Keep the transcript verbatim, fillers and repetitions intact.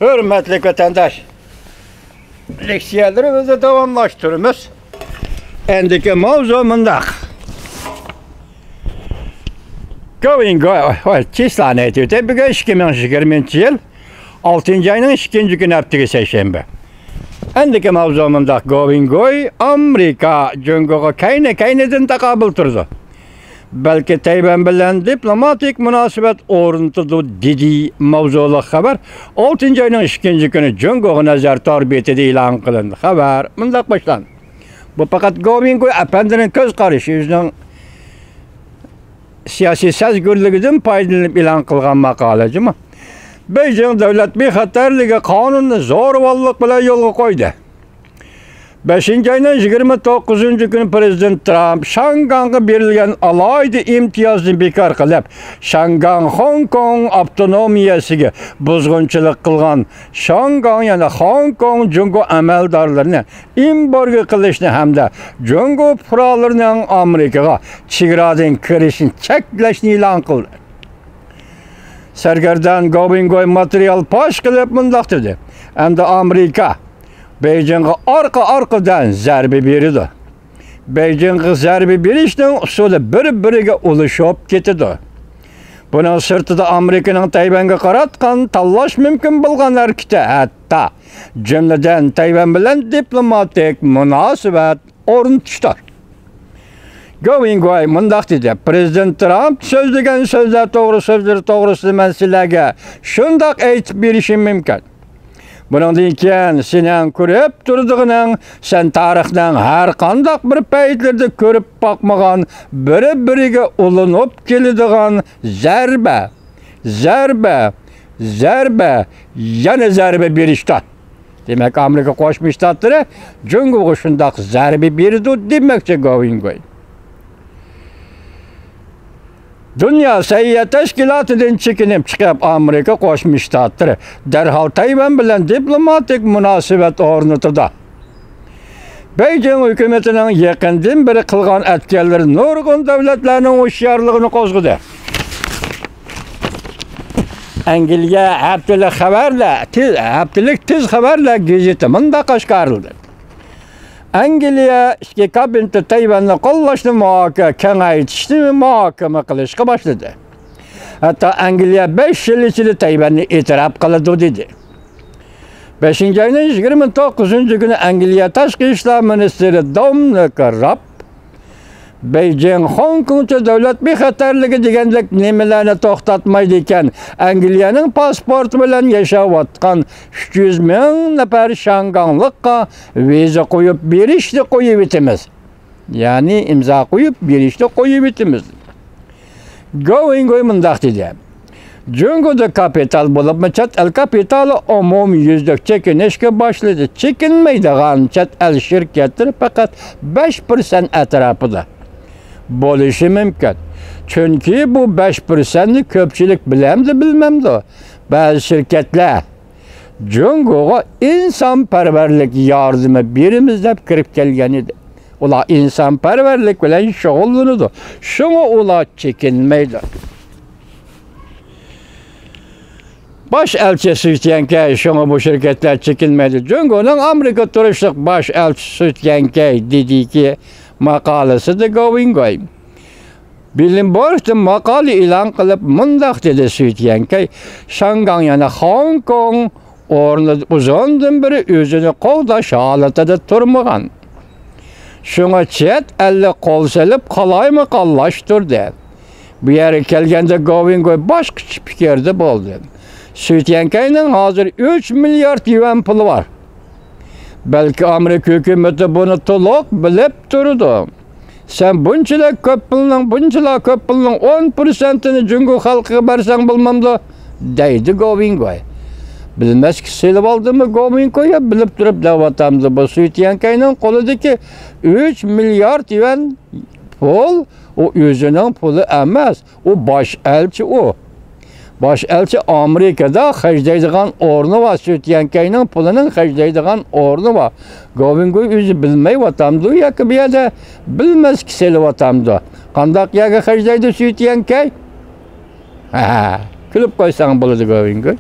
ھۆرمەتلىك ۋەتەنداش، لېكسىيەلىرىمىزنى داۋاملاشتۇرىمىز. ئەندىكى ماۋزۇ مۇنداق. گوۋىنگوي، ۋاي، چىسلانى ئېيتىۋېتەي. بۈگۈن ئىككى مىڭ يىگىرمىنچى يىل ئالتىنچى ئاينىڭ ئىككىنچى كۈنى، ھەپتىگە سەيشەنبە. ئەندىكى ماۋزۇ مۇنداق. گوۋىنگوي ئامېرىكا جۇڭگوغا كەينى-كەينىدىن تاقابىل تۇرىدۇ. بەلكى تەيۋەن بىلەن دىپلوماتىك مۇناسىۋەت ئورنىتىدۇ، دېدى. ماۋزۇلۇق خەۋەر ئالتىنچى ئاينىڭ ئىككىنچى كۈنى جۇڭگوغا نەزەر تور بېتىدە ئېلان قىلىندى. خەۋەر مۇنداق باشلاندى. بۇ پەقەت گوۋىنگوي ئەپەندىنىڭ كۆز قارىشى، ئۆزىنىڭ سىياسىي سەزگۈرلۈكىدىن پايدىلىنىپ ئېلان قىلغان ماقالە جۇمۇ. بېيجىڭ دۆلەت بىخەتەرلىكى قانۇنىنى زورىۋاللىق بىلەن يولغا قويدى. بەشىنچى ئاينىڭ يىگىرمە توققۇزىنچى كۈنى پىرېزىدېنت ترامپ شاڭگاڭغا بېرىلگەن ئالاھىدە ئىمتىيازنى بىكار قىلىپ، شاڭگاڭ خوڭكوڭ ئاپتونومىيەسىگە بۇزغۇنچىلىق قىلغان شاڭگاڭ، يەنى خوڭكوڭ جۇڭگو ئەمەلدارلىرىنى ئېمبارگو قىلىشنى ھەمدە جۇڭگو پۇقرالىرىنىڭ ئامېرىكىغا چېگرادىن كىرىشىنى چەكلەشنى ئېلان قىلدى. سەرگەردان گوۋىنگوي ماتېرىيال پاش قىلىپ مۇنداق دېدى: ئەمدى ئامېرىكا بېيجىڭغا ئارقا-ئارقىدىن زەربە بېرىدۇ. بېيجىڭغا زەربە بېرىشنىڭ ئۇسۇلى بىر-بىرىگە ئۇلىشىپ كېتىدۇ. بۇنىڭ سىرتىدا ئامېرىكىنىڭ تەيۋەنگە قاراتقان تاللاش مۇمكىن بولغان ھەرىكىتى، ھەتتا جۈملىدىن تەيۋەن بىلەن دىپلوماتىك مۇناسىۋەت ئورنىتىشتۇر. گوۋىنگوي مۇنداق دېدى: پىرېزىدېنت ترامپ سۆزلىگەن سۆزلەر توغرا، سۆزلىرى توغرىسىدا مەن سىلەرگە شۇنداق ئېيتىپ بېرىشىم مۇمكىن. بۇنىڭدىن كېيىن سېنىڭ كۆرۈپ تۇرىدىغىنىڭ، سەن تارىخنىڭ ھەر قانداق بىر پەيتلىرىدە كۆرۈپ باقمىغان، بىر-بىرىگە ئۇلىنىپ كېلىدىغان زەربە، زەربە، زەربە، يەنە زەربە بېرىشتە. دېمەك، ئامېرىكا قوشما شتاتلىرى جۇڭگوغا شۇنداق زەربە بېرىدۇ دېمەكچى گوۋىنگوي. دۇنيا سەھىيە تەشكىلاتىدىن چېكىنىپ چىقىپ، ئامېرىكا قوشما شتاتلىرى دەرھال تەيۋەن بىلەن دىپلوماتىك مۇناسىۋەت ئورنىتىدۇ. بېيجىڭ ھۆكۈمىتىنىڭ يېقىندىن بېرى قىلغان ئەتكەنلىرى نۇرغۇن دۆلەتلەرنىڭ ھوشيارلىقىنى قوزغىدى. ئەنگلىيە ھەپتىلىك خەۋەرلەر، تېز، ھەپتىلىك تېز خەۋەرلەر گېزىتى مۇنداق ئاشكارىلىدى: ئەنگلىيە ئىككى كابىنېتى تەيۋەننى قوللاشنى مۇھاكىمە، كېڭەيتىشنى مۇھاكىمە قىلىشقا باشلىدى. ھەتتا ئەنگلىيە بەش يىل ئىچىدە تەيۋەننى ئېتىراپ قىلىدۇ، دېدى. بەشىنچى ئاينىڭ يىگىرمە توققۇزىنچى كۈنى ئەنگلىيە تاشقى ئىشلار مىنىستىرى دومىنىك راب، بېيجىڭ خوڭكوڭچە دۆلەت بىخەتەرلىكى دېگەندەك نېمىلەرنى توختاتمايدىكەن، ئەنگلىيەنىڭ پاسپورتى بىلەن ياشاۋاتقان ئۈچ يۈز مىڭ نەپەر شاڭگاڭلىققا ۋىزا قويۇپ بېرىشنى قويۇۋېتىمىز. يەنى ئىمزا قويۇپ بېرىشنى قويۇۋېتىمىز. گوۋىنگوي مۇنداق دېدى: جۇڭگودا كاپىتال، بولۇپمۇ چەت ئەل كاپىتالى ئومۇميۈزلۈك چېكىنىشكە باشلىدى. چېكىنمەيدىغان چەت ئەل شىركەتلىرى پەقەت بەش پىرسەنت ئەتراپىدا بولۇشى مۇمكىن. چۈنكى بۇ بەش پىرسەنتنى كۆپچىلىك بىلەمدۇ، بىلمەمدۇ، بەزى شىركەتلەر جۇڭگوغا ئىنسانپەرۋەرلىك ياردىمى بېرىمىز دەپ كىرىپ كەلگەن ئىدى. ئۇلار ئىنسانپەرۋەرلىك بىلەن شۇغۇللىنىدۇ. شۇڭا ئۇلار چېكىنمەيدۇ. باش ئەلچى سۈي تيەنكەي، شۇڭا بۇ شىركەتلەر چېكىنمەيدۇ. جۇڭگونىڭ ئامېرىكا تۇرۇشلۇق باش ئەلچىسى سۈي تيەنكەي دېدىكى، ماقالىسىدە گوۋىنگوي بلومبېرگتا ماقالە ئېلان قىلىپ مۇنداق دېدى: سۈي تيەنكەي، شاڭگاڭ يەنە خوڭكوڭ ئورنىدا ئۇزۇندىن بېرى ئۆزىنى قوغداش ھالىتىدە تۇرمىغان. شۇڭا چەت ئەللىك قول سېلىپ قالايمىقانلاشتۇردى. بۇ يەرگە كەلگەندە گوۋىنگوي باشقىچە پىكىردە بولدى. سۈي تيەنكەينىڭ ھازىر ئۈچ مىليارد يۈەن پۇلى بار. بەلكى ئامېرىكا ھۆكۈمىتى بۇنى تولۇق بىلىپ تۇرىدۇ. سەن بۇنچىلا كۆپ پۇلنىڭ، بۇنچىلا كۆپ پۇلنىڭ ئون پىرسەنتىنى جۇڭگو خەلقىگە بەرسەڭ بولمامدۇ؟ دەيدۇ گوۋىنگوي. بىلمەسكە سېلىۋالدىمۇ گوۋىنگوي يا بىلىپ تۇرۇپ دەۋاتامدۇ؟ بۇ سۈي تيەنكەينىڭ قولىدىكى ئۈچ مىليارد يۈەن پۇل، ئۇ ئۆزىنىڭ پۇلى ئەمەس. ئۇ باش ئەلچى ئۇ. باش ئەلچى ئامېرىكىدا خەجلەيدىغان ئورنى بار، سۈي تيەنكەينىڭ پۇلىنىڭ خەجلەيدىغان ئورنى بار. گوۋىنگوي ئۆزى بىلمەيۋاتامدۇ ياكى بۇ يەردە بىلمەسكە سېلىۋاتامدۇ؟ قانداق يەرگە خەجلەيدۇ سۈي تيەنكەي؟ ھە، كۈلۈپ قويساڭ بولىدۇ گوۋىنگوي.